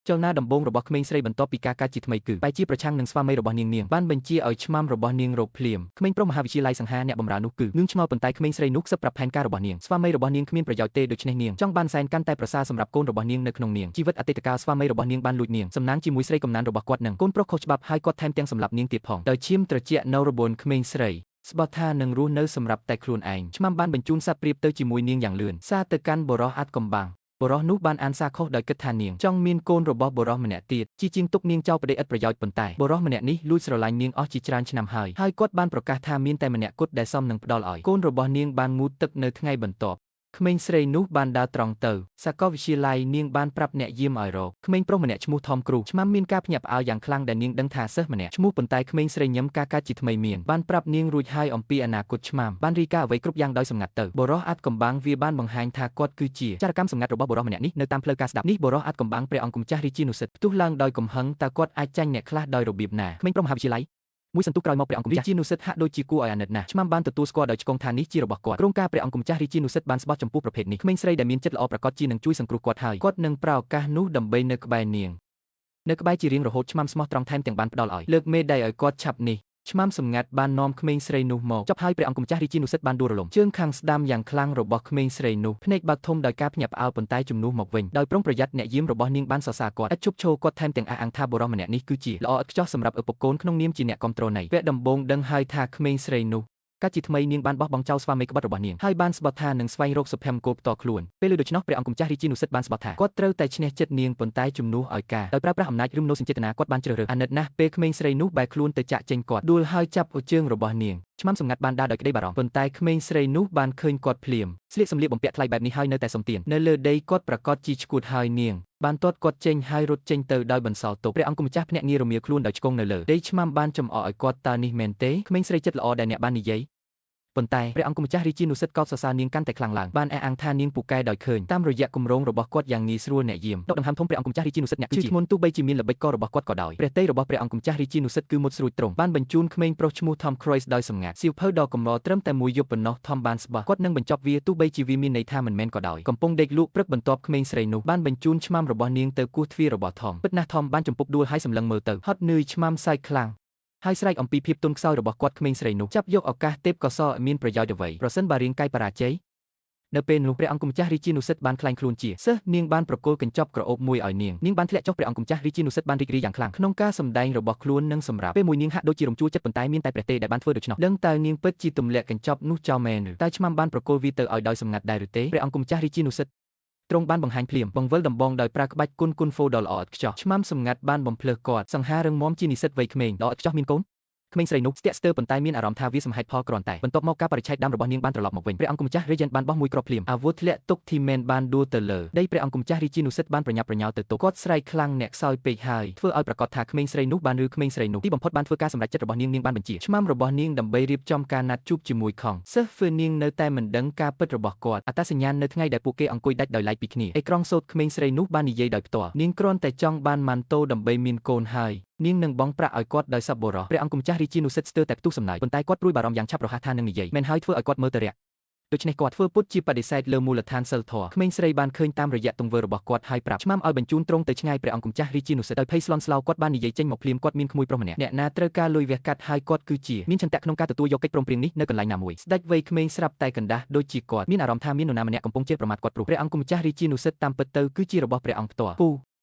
ចលនាដំបូងរបស់ក្មេងស្រីបន្ទាប់ពីការកើតជាថ្មីគឺបែជាប្រឆាំងនឹងស្វាមីរបស់នាងនាងបានបញ្ជាឲ្យឆ្មាំរបស់នាងរកភ្លាមក្មេងប្រុសមហាវិទ្យាល័យសង្ហាអ្នកបម្រើនោះគឺងឿងឆ្ងល់ប៉ុន្តែក្មេងស្រីនោះខ្សឹបប្រាប់ផែនការរបស់នាងស្វាមីរបស់នាងគ្មានប្រយោជន៍ទេដូច្នេះនាងចង់បានសែនកាន់តែប្រសើរសម្រាប់កូនរបស់នាងនៅក្នុងនាងជីវិតអតីតកាលស្វាមីរបស់នាងបានលួចនាងសំណាងជាមួយស្រីកំណានរបស់គាត់នឹងកូនប្រុសខុសច្បាប់ហើយគាត់ថែមទាំងសម្លាប់នាងទៀតផងដោយឈាមត្រជាក់នៅរបួនក្មេងស្រីស្បោះថានឹងរស់នៅសម្រាប់តែខ្លួនឯងឆ្មាំបានបញ្ជូនសត្វព្រាបទៅជាមួយនាងយ៉ាងលឿនសារទៅកាន់បុរសអាត់កំបាំងបុរសនោះបានអានសារខុសដោយគិតថានាងចង់មានកូនរបស់បុរសម្នាក់ទៀតជាជាងទុកនាងចោលប្តីឥតប្រយោជន៍ប៉ុន្តែបុរសម្នាក់នេះលួចស្រឡាញ់នាងអស់ជាច្រើនឆ្នាំហើយហើយគាត់បានប្រកាសថាមានតែម្នាក់គត់ដែលសមនឹងផ្ដល់ឲ្យកូនរបស់នាងបានងូតទឹកនៅថ្ងៃបន្ទាប់ក្មេងស្រីនោះបានដើរត្រង់ទៅសាកលវិទ្យាល័យនាងបានប្រាប់អ្នកយាមឲ្យរកក្មេងប្រុសម្នាក់ឈ្មោះថមគ្រូឆ្មាំមានការភ្ញាក់ផ្អើលយ៉ាងខ្លាំងដែលនាងដឹងថាសិស្សម្នាក់ឈ្មោះប៉ុន្តែក្មេងស្រីញឹមការកើតជាថ្មីមានបានប្រាប់នាងរួចហើយអំពីអនាគតឆ្មាំបានរីកាអ្វីគ្រប់យ៉ាងដោយសម្ងាត់ទៅបុរសអាត់កំបាំងវាបានបង្ហាញថាគាត់គឺជាចារកម្មសម្ងាត់របស់បុរសម្នាក់នេះនៅតាមផ្លូវការស្ដាប់នេះបុរសអាត់កំបាំងព្រះអង្គម្ចាស់រាជានុសិទ្ធផ្ទុះឡើងដោយកំហឹងតើគាត់អាចចាញ់អ្នកខ្លះដោយរបៀបណាក្មេងប្រុសមហាវិទ្យាល័យមួយសន្ទុះក្រោយមកព្រះអង្គម្ចាស់រាជានុសិទ្ធហាក់ដូចជាគួរឲ្យអាណិតណាស់ឆ្មាំបានទទួលស្គាល់ដោយឆ្កងថានេះជារបស់គាត់គ្រោងការព្រះអង្គម្ចាស់រាជានុសិទ្ធបានស្បោះចំពោះប្រភេទនេះក្មេងស្រីដែលមានចិត្តល្អប្រកបជានឹងជួយសង្គ្រោះគាត់ហើយគាត់នឹងប្រើឱកាសនោះដើម្បីនៅក្បែរនាងនៅក្បែរជារៀងរហូតឆ្មាំស្មោះត្រង់ថែមទាំងបានផ្ដល់ឲ្យលើកមេដៃឲ្យគាត់ឆាប់នេះឆ្មាំសម្ងាត់បាននាំក្មេងស្រីនោះមកចប់ហើយព្រះអង្គម្ចាស់រាជានុសិទ្ធបានដួលរលំជើងខាងស្ដាំយ៉ាងខ្លាំងរបស់ក្មេងស្រីនោះភ្នែកបើកធំដោយការភ្ញាក់ផ្អើលប៉ុន្តែជំនួសមកវិញដោយប្រុងប្រយ័ត្នអ្នកយាមរបស់នាងបានសរសើរគាត់ឥតឈប់ឈរគាត់ថែមទាំងអះអាងថាបុរសម្នាក់នេះគឺជាល្អឥតខ្ចោះសម្រាប់ឪពុកកូនក្នុងនាមជាអ្នកគាំទ្រនៃវគ្គដំបូងដឹងហើយថាក្មេងស្រីនោះកាត់ជាថ្មីនាងបានបោះបង់ចោលស្វាមីក្បត់របស់នាងហើយបានស្បត់ថានឹងស្វែងរកសុភមង្គលផ្ទាល់ខ្លួនពេលលើដូច្នោះព្រះអង្គម្ចាស់រាជានុសិទ្ធបានស្បត់ថាគាត់ត្រូវតែឈ្នះចិត្តនាងប៉ុន្តែជំនួសឲ្យការដោយប្រើប្រាស់អំណាចឬមនោសញ្ចេតនាគាត់បានជ្រើសរើសអាណិតណាស់ពេលក្មេងស្រីនោះបែរខ្លួនទៅចាក់ចេញគាត់ដួលហើយចាប់អូជើងរបស់នាងឆ្មាំសម្ងាត់បានដើរដោយក្តីបារម្ភប៉ុន្តែក្មេងស្រីនោះបានឃើញគាត់ភ្លាមស្លៀកសម្លៀកបំពាក់ថ្លៃបែបនេះហើយនៅតែសំទៀននៅលើដីគាត់ប្រកាសជាឈួតហើយនាងបានទាត់គាត់ចេញហើយរត់ចេញទៅដោយបន្សល់ទុកព្រះអង្គម្ចាស់ភ្នាក់ងាររមៀលខ្លួនដោយឆ្កងនៅលើដីឆ្មាំបានចំអកឲ្យគាត់តើនេះមែនទេក្មេងស្រីចិត្តល្អដែលអ្នកបាននិយាយប៉ុន្តែព្រះអង្គម្ចាស់រាជានុសិទ្ធកោតសរសើរនាងកាន់តែខ្លាំងឡើងបានអះអាងថានាងពូកែដោយឃើញតាមរយៈគម្រោងរបស់គាត់យ៉ាងងាយស្រួលអ្នកយាមដកដង្ហើមធំព្រះអង្គម្ចាស់រាជានុសិទ្ធអ្នកគឺជាធ្ងន់ទោះបីជាមានល្បិចកលរបស់គាត់ក៏ដោយព្រះទ័យរបស់ព្រះអង្គម្ចាស់រាជានុសិទ្ធគឺមុតស្រួចត្រង់បានបញ្ជូនក្មេងប្រុសឈ្មោះ Tom Cruise ដោយសម្ងាត់សៀវភៅដ៏កម្រត្រឹមតែមួយយប់ប៉ុណ្ណោះ Tom បានស្បោះគាត់នឹងបញ្ចប់វាទោះបីជាវាមានន័យថាមិនមែនក៏ដោយកំពុងដេកលក់ព្រឹកបន្ទាប់ក្មេងស្រីនោះបានបញ្ជូនឆ្មាំរបស់នាងទៅគោះទ្វាររបស់ Tom ពិតណាស់ Tom បានជំពប់ដួលហើយសម្លឹងមើលទៅហត់នឿយឆ្មាំសើចខ្លាំងហើយស្រែកអំពីភាពទន់ខ្សោយរបស់គាត់ក្មេងស្រីនោះចាប់យកឱកាសទេពកោសលឲ្យមានប្រយោជន៍អ្វីប្រសិនបើរាងកាយបរាជ័យនៅពេលនោះព្រះអង្គម្ចាស់រាជានុសិទ្ធបានក្លែងខ្លួនជាសិស្សនាងបានប្រគល់កញ្ចប់ក្រអូបមួយឲ្យនាងនាងបានធ្លាក់ចុះព្រះអង្គម្ចាស់រាជានុសិទ្ធបានរីករាយយ៉ាងខ្លាំងក្នុងការសម្ដែងរបស់ខ្លួននិងសម្រាប់ពេលមួយនាងហាក់ដូចជារំជួលចិត្តប៉ុន្តែមានតែព្រះទេដែលបានធ្វើដូច្នោះដឹងតើនាងពិតជាទម្លាក់កញ្ចប់នោះចោលមែនឬតើឆ្មាំបានប្រគល់វាទៅឲ្យដោយសម្ងាត់ដែរឬទេព្រះអង្គម្ចាស់រាជានុសិទ្ធទ្រង់បានបង្ហាញភ្លាមបង្វិលដំបងដោយប្រើក្បាច់គុណគុណហ្វូដ៏ល្អឥតខ្ចោះឆ្មាំសម្ងាត់បានបំភ្លើសគាត់សង្ហារឹងមាំជានិស្សិតវ័យក្មេងល្អឥតខ្ចោះមានកូនក្មេងស្រីនោះស្ទាក់ស្ទើរប៉ុន្តែមានអារម្មណ៍ថាវាសមហេតុផលគ្រាន់តែបន្ទាប់មកការបរិច្ឆេទដើមរបស់នាងបានត្រឡប់មកវិញព្រះអង្គម្ចាស់ Regent បានបោះមួយគ្រាប់ភ្លាមអាវុធធ្លាក់ទុកធីមែនបានដួលទៅលើដីព្រះអង្គម្ចាស់រាជានុសិទ្ធបានប្រញាប់ប្រញាល់ទៅទុកគាត់ស្រែកខ្លាំងអ្នកខ្សោយពេកហើយធ្វើឲ្យប្រកាសថាក្មេងស្រីនោះបានឬក្មេងស្រីនោះទីបំផុតបានធ្វើការសម្រេចចិត្តរបស់នាងនាងបានបញ្ជាឆ្មាំរបស់នាងដើម្បីរៀបចំការណាត់ជួបជាមួយខងសិស្សហ្វឺនាងនៅតែមិនដឹងការពិតរបស់គាត់អត្តសញ្ញាណនៅថ្ងៃដែលពួកគេអង្គុយដាច់ដោយឡែកពីគ្នាអេក្រង់សូត្រក្មេងស្រីនោះបាននិយាយដោយផ្ទាល់នាងគ្រាន់តែចង់បានម៉ាន់តូដើម្បីមានកូនហើយនាងនឹងបង់ប្រាក់ឲ្យគាត់ដោយសប្បុរសព្រះអង្គម្ចាស់រាជានុសិទ្ធស្ទើរតែផ្ទុះសំណើចប៉ុន្តែគាត់ព្រួយបារម្ភយ៉ាងឆាប់រហ័សថានឹងនិយាយមែនហើយធ្វើឲ្យគាត់មើលទៅរាក់ដូច្នេះគាត់ធ្វើពុតជាបដិសេធលើមូលដ្ឋានសិលធម៌ក្មេងស្រីបានឃើញតាមរយៈទង្វើរបស់គាត់ហើយប្រាប់ឆ្មាំឲ្យបញ្ជូនត្រង់ទៅឆ្ងាយព្រះអង្គម្ចាស់រាជានុសិទ្ធដោយភ័យស្លន់ស្លោគាត់បាននិយាយចេញមកភ្លាមគាត់មានក្មួយប្រុសម្នាក់អ្នកណាត្រូវការលុយវះកាត់ហើយគាត់គឺជាមានឆន្ទៈក្នុងការទទួលយកកិច្ចព្រមព្រៀងនេះនៅកន្លែងណាមួយស្ដេចវ័យក្មេងស្រាប់តែកណ្ដាស់ដូចជាគាត់មានអារម្មណ៍ថាមាននរណាម្នាក់កំពុងជេរប្រមាថគាត់ព្រោះព្រះអង្គម្ចាស់រាជានុសិទ្ធតាមពិតទៅគឺជារបស់ព្រះអង្គផ្ទាល់ពូ